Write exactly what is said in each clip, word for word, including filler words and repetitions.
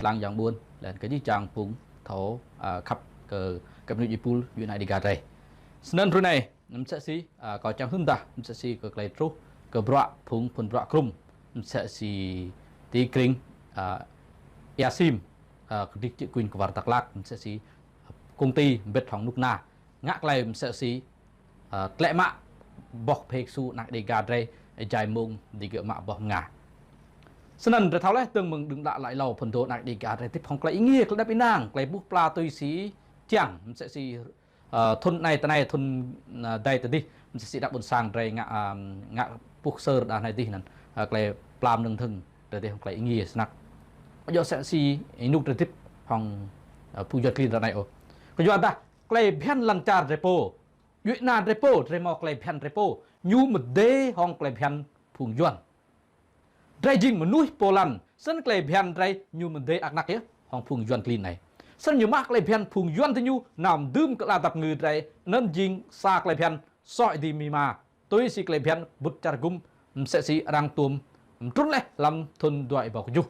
lăng yang ƀuôn, laih anŭn kơ jih jang phung thâo, a, khăp kơ găp djuai êpul djuai anai Dêga drei. Snăn hrơi anai, msĕ si, a, kâo čang hưn dah, msĕ si kơ klei truh, kơ bruă phung phŭn bruă krŭm, msĕ si ti krĭng, a, Ia Sim, a, kơdih čư̆ kuin kwar Dak Lak, msĕ si công ty mbĭt hŏng Nukna. Ngă klei msĕ si, a, tlĕ mă boh phê ksu anak Dêga drei, jai mông digơ̆ mă boh mnga. Snăn drei thâo laih dơ̆ng mơ̆ng đưm đă lăi lâo phŭn dô anak Dêga drei tĭp hŏng klei êngiê, klei đăp ênang, klei buh pla tui si čiăng, msĕ si, a, thŭn anai tơ anai, thŭn, a, dai tơ dih, msĕ si đăp ƀuôn sang drei ngă, a, ngă puh sơr đa anai dih anăn, a, klei pla mnơ̆ng thơ̆ng drei tĭp hŏng klei êngiê snăk. Yua msĕ si ênuk drei tĭp hŏng, a, phung Yuăn klin ră anai ôh. Kyuadah klei bhiăn lăn čar drei pô, djuai ana drei pô, drei mâo klei bhiăn drei pô, ñu mdê hŏng klei bhiăn phung Yuăn. Drei jing mnuih pô lăn, snăn klei bhiăn drei ñu mdê aknăk yơh hŏng phung Yuăn klin anai. Snăn ñu mă klei bhiăn phung Yuăn diñu nao mdưm kơ ala dap kngư drei, anăn jing sa klei bhiăn soh êdi amĭ ama. Tui si klei bhiăn bŭt čar gŭm msĕ si arăng tuôm mtrŭn laih hlăm thŭn dua êbâo kjuh.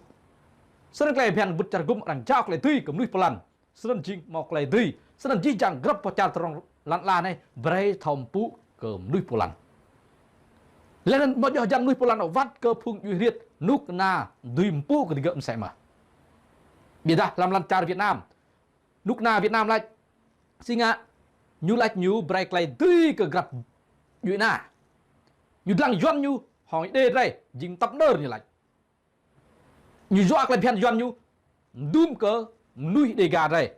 Snăn klei bhiăn bŭt čar gŭm arăng jao klei dưi kơ mnuih pô lăn. Snăn jing mâo klei dưi, snăn jih jang grăp boh čar tơdrong lăn ala anai brei thâo mpŭ kơ mnuih pô lăn. Leh anăn amâo djŏ jăn mnuih pô lăn ôh, wăt kơ phung djuai hriêt Nukna dưi mpŭ kơ digơ̆ msĕ mơh. Ƀiădah hlăm lăn čar Việt Nam, Nukna Việt Nam lač, si ngă, ñu lač ñu brei klei dưi kơ grăp djuai ana. Ñu dlăng Yuăn ñu hŏng Êđê drei jing tăp mđơr ñu lač. Ñu yua klei bhiăn Yuăn ñu mdưm kơ mnuih Dêga drei.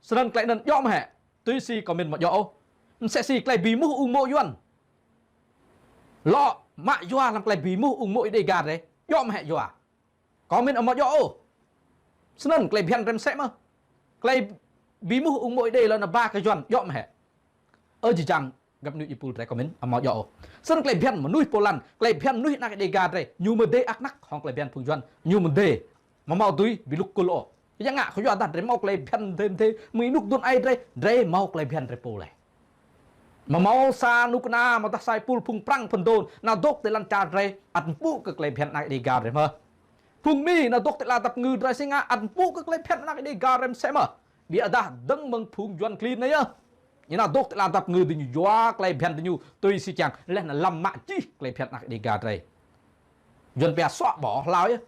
Snăn klei anăn djŏ mơ̆ hĕ? Tui si kâo mĭn amâo djŏ ôh. Msĕ si klei bi êmuh ung mô̆ Yuăn. Lŏ mă yua hlăm klei bi êmuh ung mô̆ Dêga drei, djŏ mơ̆ hĕ yua? Kâo mĭn amâo djŏ ôh. Snăn klei bhiăn drei msĕ mơh. Klei bi êmuh ung mô̆ Êđê lŏ nao ba kơ Yuăn, djŏ mơ̆ hĕ? Ơ jih jang găp djuai êpul drei, kâo mĭn amâo djŏ ôh. Snăn klei bhiăn mnuih pô lăn, klei bhiăn mnuih anak Dêga drei, ñu mdê aknăk hŏng klei bhiăn phung Yuăn, ñu mdê. Amâo mâo dưi bi lŭk kŭl ôh. Yang ngă, kyuadah drei mâo klei bhiăn mdê mdê, mơ̆ng ênuk đưm đă drei, drei mâo klei bhiăn drei pô leh. Amâo mâo sa Nukna, amâodah sa êpul phung Prăng phŭn dô nao dôk ti lăn čar drei, ăt mpŭ kơ klei bhiăn anak Dêga drei mơh. Phung Mi nao dôk ti ala dap kngư drei si ngă ăt mpŭ kơ klei bhiăn anak Dêga drei msĕ mơh. Ƀiădah dơ̆ng mơ̆ng phung Yuăn klin anai yơh. Ñu nao dôk ti ala dap kngư diñu yua klei bhiăn diñu tui si čiăng, leh anăn lăm mă jih klei bhiăn anak Dêga drei. Yuăn pia xóa bỏ hlâo yơh.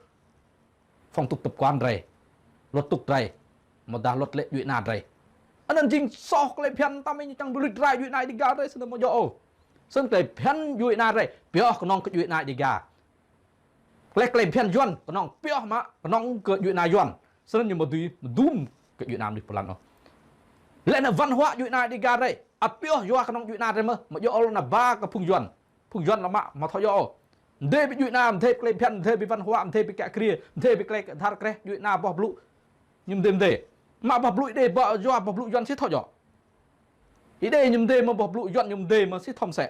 Phong tục tập quán drei, luật tục drei, amâodah luật lệ djuai ana drei. Anăn jing soh klei bhiăn tơdah ñu čiăng bi luč rai djuai ana Dêga drei, snăn amâo djŏ ôh. Snăn klei bhiăn djuai ana drei pioh knŏng kơ djuai ana Dêga. Klei, klei bhiăn Yuăn knŏng pioh mă knŏng kơ djuai ana Yuăn. Snăn ñu amâo dưi mdưm kơ djuai ana mnuih pô lăn ôh. Leh anăn văn hóa djuai ana Dêga drei ăt pioh yua knŏng djuai ana drei mơh, amâo djŏ ôh nao ba kơ phung Yuăn. Phung Yuăn lŏ mă, amâo thâo djŏ ôh. Mdê bi djuai ana, mdê bi klei bhiăn, mdê bi văn hóa, mdê bi kiă kriê, mdê bi klei dhar kreh djuai ana boh blŭ. Ñu mdê mdê. Mă boh blŭ Êđê ƀă yua boh blŭ Yuăn si thâo djŏ. Êđê ñu mdê mơ̆ boh blŭ Yuăn ñu mdê mơ̆ si thâo msĕ.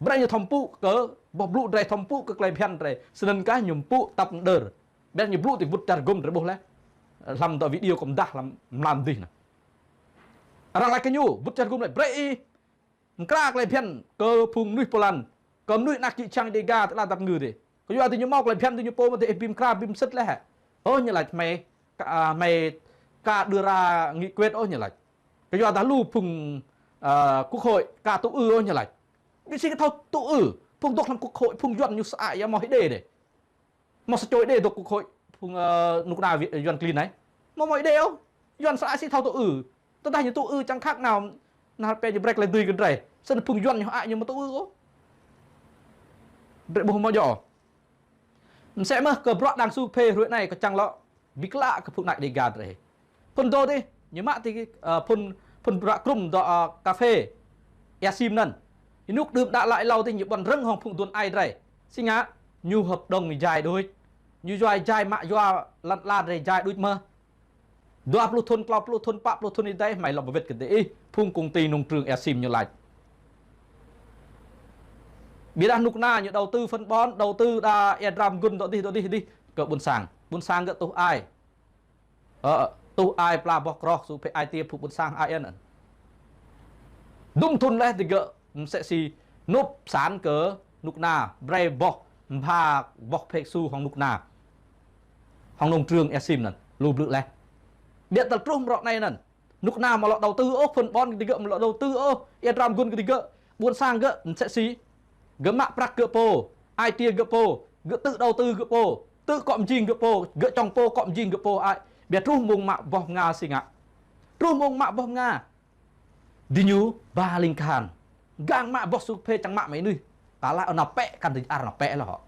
Brei ñu thâo mpŭ kơ boh blŭ drei, thâo mpŭ kơ klei bhiăn drei. Snăn kah ñu mpŭ tăp mđơr. Ƀiădah ñu blŭ ti bŭt čar gŭm drei ƀuh leh. Hlăm dŏ video kâo mdah hlăm mlam dih anăn. Arăng lač kơ ñu, bŭt čar gŭm lač brei ih mkra klei bhiăn kơ phung mnuih pô lăn, kơ mnuih anak čư̆ čhiăng Dêga ti ala dap kngư dih. Kyuadah diñu mâo klei bhiăn diñu pô mơ̆ dih, ih bi mkra bi msĭt leh hĕ? Ôh ñu lač, hmei ka, a, hmei ka đưa ra nghị quyết ôh ñu lač. Kyuadah lu phung, a, quốc hội ka tŭ ư ôh ñu lač. Ñu si thâo tŭ ư, phung dôk hlăm quốc hội, phung Yuăn ñu sơăi yơh, mâo Êđê dih. Mâo sa čô Êđê dôk quốc hội phung, ơ, Nukna Việt, Yuăn klin anai. Mâo, mâo Êđê ôh. Yuăn sơăi si thâo tŭ ư. Tơdah ñu tŭ ư čiăng khăk nao, nao pĕ ñu brei klei dưi kơ drei. Snăn phung Yuăn ñu sơăi ñu mâo tŭ ư ôh. Drei ƀuh amâo djŏ. Msĕ mơh kơ bruă đang su phê hrơi anai kâo čiăng lŏ bi klă kơ phung anak Dêga drei. Phŭn dô dih, ñu mă ti, ơ, phŭn, phŭn bruă krŭm dŏ, ơ, cà phê Ia Sim anăn. Ênuk đưm đă lăi lâo dih ñu ƀuăn rơ̆ng hŏng phung aduôn aê drei. Si ngă, ñu hợp đồng ñu jai đuč. Ñu yua jai mă yua lăn ala drei jai đuč mơh. Dua pluh thŭn, klâo pluh thŭn, pă pluh thŭn êdei, hmei lŏ ba wĭt kơ diih, phung công ty nông trường Ia Sim ñu lač. Ƀiădah Nukna ñu đầu tư phân bón, đầu tư đa ia dram gŭn dŏ dih, dŏ dih, dih, kơ ƀuôn sang. Ƀuôn sang gơ̆ tuh ai. Ơ, tuh ai pla boh kroh su phê ai tiê phung ƀuôn sang ai anăn. Dŭm thŭn leh digơ̆ msĕ si nộp sản kơ Nukna, brei boh, mbha boh phê ksu hŏng Nukna. Hăng nông trường Ia Sim anŭn, lu blư̆ laih. Biă tơl truh mơ̆ng rŏ anai anŭn. Nŭk na mă lŏ đầu tư ôh, phŭn ƀon kơ digơ̆ mă lŏ đầu tư ôh, ia dram gun kơ digơ̆. Ƀuôn sang gơ̆, msĕ si. Gơ̆ mă prăk gơ̆ pô, ai tiê gơ̆ pô, gơ̆ tŭ đầu tư gơ̆ pô, tŭ kŏ mjing gơ̆ pô, gơ̆ čŏng pô kŏ mjing gơ̆ pô ai. Biă truh mông mă boh mơnga si ngă. Truh mông mă boh mơnga. Diñu ba ling khan. Gang mă boh su phê čang mă mă inuih. Kala ơ na pĕ kăn ti ar na pĕ lŏ hŏ.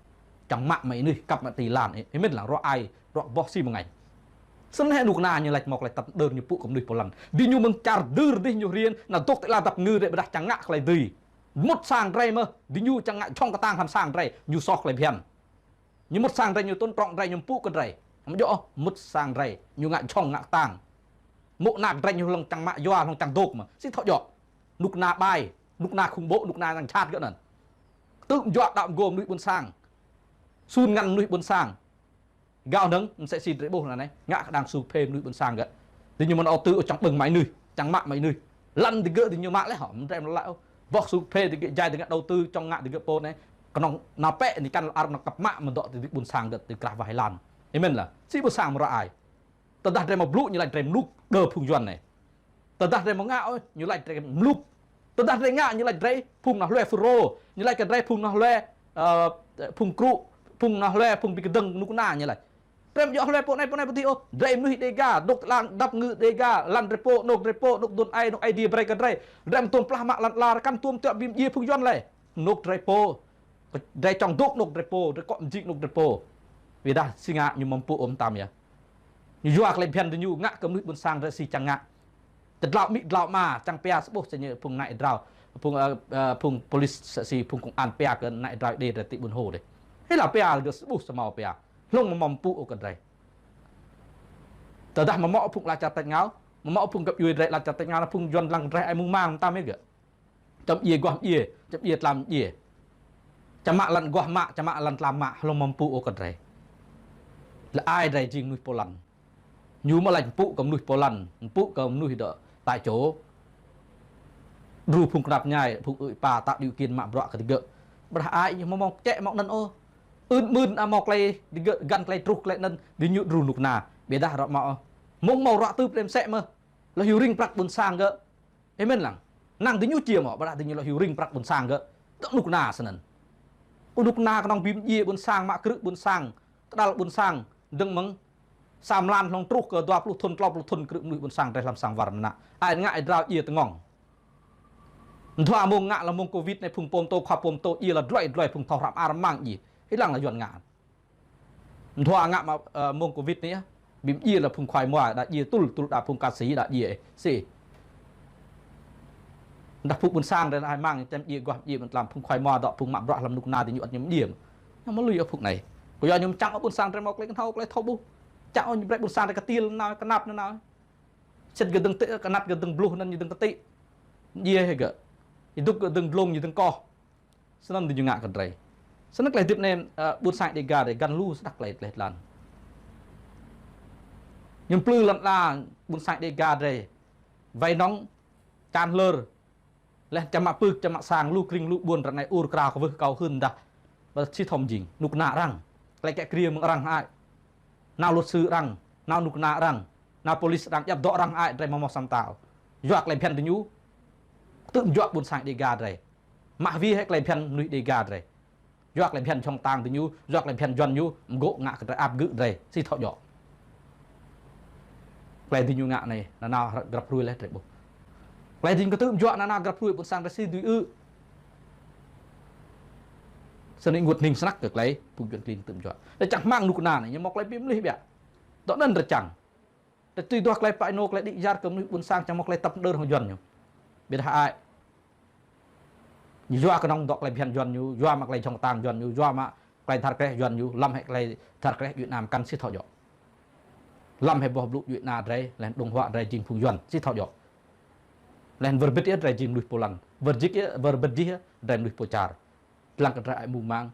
Čang mă mă inuih kăp mă ti lan. Ơ, ơ, mĭn lăng rŏ ai, rŏ boh si mơngai. Snăn hĕ nŭk na ñu lač mă klei tăp đơr ñu pŭ kơ mnuih pô lăn. Diñu mơ̆ng čar dưr dih ñu hriê, na dôk ti la dăp ngư dih ƀiădah čang ngă klei dưi. Mŭt sang drei mơh, diñu čang ngă jhŏng kơtang hlăm sang drei, ñu soh klei bhiăn. Ñu mŭt sang drei ñu tŭn trŏng drei ñu pŭ kơ drei. Mă djŏ ôh, mŭt sang drei, ñu ngă jhŏng ngă kơtang. Mô̆ anak drei ñu hlŏng čang mă yua, hlŏng čang dôk mơh. Si thŏ djŏ. Nŭk na ƀai, nŭk na khủng bố, nŭk na năng jhat gơ̆ anŭn. Tŭ mjuă đăo mgô mnuih ƀuôn sang. Sun ngăn mnuih ƀuôn sang. Gao nơ̆ng, msĕ si drei ƀuh anai, ngă kơ đang su phê mnuih ƀuôn sang gơ̆. Diñu mơ̆n ôh tŭ ôh čang ƀơ̆ng mă inuih, čang mă mă inuih. Lăn digơ̆ diñu mă leh hŏ, mơ̆n drei mă lă ôh. Boh su phê digơ̆ jai digơ̆ đầu tư čŏng ngă digơ̆ pô anai. Kơnơ̆ng na pĕ ni kăn lŏ ar nŏ kăp mă mơ̆n dŏ ti ƀuôn sang gơ̆ ti krah wai lan. Ơ mĭn lăng, si ƀuôn sang mơ̆ rŏ ai. Tơdah drei mă blŭ ñu lač drei mluk đơ phung Yuan anai. Tơdah drei mơ̆ ngă ôh, ñu lač drei mluk. Tơdah drei ngă ñu lač drei phung nao hlue FULRO, ñu lač kơ drei phung nao hlue, ơ, phung krŭ, phung nao hlue phung bi kơdơ̆ng nŭk na ñu lač. Drei mơ̆ djŏ hlue pô anai pô anai pô adih ôh. Drei mnuih Đêga, dôk ti la dăp ngư Đêga, lăn drei pô, anôk drei pô, anôk aduôn aê, anôk Aê Diê brei kơ drei. Drei mơ̆ tŭm plah mă lăn ala, kăn tŭm tiŏ bi mdjiê phung Yuan leh. Anôk drei pô. Drei čŏng dôk anôk drei pô, drei kŏ mjing anôk drei pô. Ƀiădah si ngă ñu mă pŭ ôh mơtam yơh. Ñu yua klei bhiăn diñu ngă kơ mnuih ƀuôn sang drei si čang ngă. Tơdlao amĭ dlao ama, čang pia sơƀuh sơñi phung nai drao, phung, ơ, ơ, phung polis sĕ si phung công an pia kơ nai drao đe drei ti ƀuôn hô dih. Hĭ la pia gơ̆ sơƀuh samơ̆ pia. Hlŏng mă mă pŭ ôh kơ drei. Tơdah mă mă phung ala čar tač rơngiao, mă mă phung găp djuê drei ala čar tač rơngiao, phung Yuan lăng drei ai mơ̆ng mang mơtam yơh gơ̆. Čăm djiê guah djiê, čăm djiê tlam djiê. Čăm mă lăn guah mă, čăm mă lăn tlam mă, hlŏng mă pŭ ôh kơ drei. Lĕ ai drei jing mnuih pô lăn. Ñu mă lač pŭ kơ mnuih pô lăn, pŭ kơ mnuih dŏ tại chỗ. Đru phung knap mơñai, phung ư̆ êpa, tạo điều kiện mă bruă kơ digơ̆. Ƀiădah ai ñu mă mơ̆ng čĕ mơ̆ng anŭn ôh. Ưn mưn a mă klei digơ̆ găn klei truh klei anŭn, diñu đru nŭk na. Ƀiădah rŏ mă ôh. Mơ̆ng mâo rŏ tưp lĕ msĕ mơh. Lŏ hyu ring prăk ƀuôn sang gơ̆. Ơ mĭn lăng. Năng diñu čiêm ôh, ƀiădah diñu lŏ hyu ring prăk ƀuôn sang gơ̆. Dŏ nŭk na snăn. Ơ nŭk na kơnơ̆ng bi mdjiê ƀuôn sang, mă krư̆ ƀuôn sang, kơđăl ƀuôn sang, dơ̆ng mơ̆ng sa mlan hlŏng truh kơ dua pluh thŭn, klâo pluh thŭn krư̆ mnuih ƀuôn sang drei hlăm sang war mơnă. Ai ngă ai drao djiê tơngŏng. Mơdua mông ngă lŏ mông Covid anai phung pô mtô, khua pô mtô djiê lŏ dloi dloi phung thâo hrăm ar mang djiê. Hĭ lăng lŏ Yuan ngă. Mơdua ngă mă, ơ, mông Covid anai, bi mdjiê lŏ phung khua mua, đa djiê tŭl, tŭl đa phung ca sĩ, đa djiê, ơ, si. Dah phung ƀuôn sang drei ai mang, čăm djiê guah djiê mơ̆n tlam phung khua mua, dŏ phung mă bruă hlăm nŭk na diñu ăt ñu mdjiê. Ñu mă lui ôh phung anai. Kơ yua ñu čang ôh ƀuôn sang drei mâo klei kơnhâo, klei thâo ƀuh. Čang ôh ñu brei ƀuôn sang drei kơtil nao, kơnăp nao. Sĭt gơ̆ dơ̆ng tê, kơnăp gơ̆ dơ̆ng bluh anŭn ñu dơ̆ng tơti. Djiê hĭ gơ̆. Êdŭk gơ̆ dơ̆ng dlông ñu dơ̆ng koh. Snăn diñu ngă kơ drei. Snăn klei hơdip anai, ơ, ƀuôn sang Đêga drei găn lu sơđăp klei, klei tlan. Ñu plư lăn ala ƀuôn sang Đêga drei. Wai nŏng, čan hlơr. Leh čăm mă pưk, čăm mă sang, lu krĭng, lu ƀuôn ră anai ur krao kơ wơh kâo hưn dah. Ƀiădah si thŏm jing, nŭk na arăng. Klei kĕ kriê mơ̆ng arăng ai. Nao luật sư arăng, nao nŭk na arăng, nao polis arăng, djăp dŏ arăng ai, drei mă mâo sa mta ôh. Yua klei bhiăn diñu, tŭ mjuă ƀuôn sang Đêga drei. Mă hwi hĕ klei bhiăn mnuih Đêga drei. Yua klei bhiăn jhŏng kơtang diñu, yua klei bhiăn Yuan ñu, mgô̆ ngă kơ drei ăp gơ̆ drei, si thŏ djŏ. Klei diñu ngă anai, nanao grăp hruê leh drei ƀuh. Klei diñu kơtư̆ mjuă nanao grăp hruê ƀuôn sang drei si dưi ư̆. Snăn ih ênguôt hnĭng snăk kơ klei phung Yuan klin kơtư̆ mjuă. Leh čang hmăng nŭk na anai, ñu mâo klei bi mlih biă. Dŏ anăn drei čang. Tơdah tui duah klei pă ênô, klei đĭ kyar kơ mnuih ƀuôn sang, čang mâo klei tăp đơr hŏng Yuan ñu. Ƀiădah ai. Ñu yua kơnơ̆ng dŏ klei bhiăn Yuan ñu, yua mă klei jhŏng kơtang Yuan ñu, yua mă klei dhar kreh Yuan ñu, lăm hĕ klei dhar kreh Việt Nam kăn si thŏ djŏ. Lăm hĕ boh blŭ djuê ana drei, leh dŏng huă drei jing phung Yuan, si thŏ djŏ. Leh wơr bĭt yơh drei jing mnuih pô lăn, wơr jik yơh, wơr bĭt jih yơh drei mnuih pô čar. Dlăng kơ drei ai mung mang.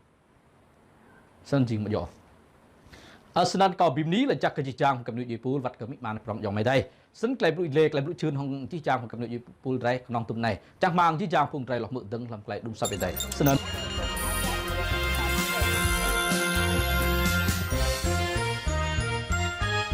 Snăn jing mơ̆ djŏ. Ơ, snăn kâo bi mni lač jăk kơ jih jang phung găp djuê êpul wăt kơ amĭ ama prŏng ayŏng amai adei. Snăn klei blŭ dlê, klei blŭ čhưn hŏng jih jang phung găp djuê êpul drei kơnơ̆ng tŭm anai. Čang hmăng jih jang phung drei lŏ hmư̆ dơ̆ng hlăm klei đŭng asăp adei. Snăn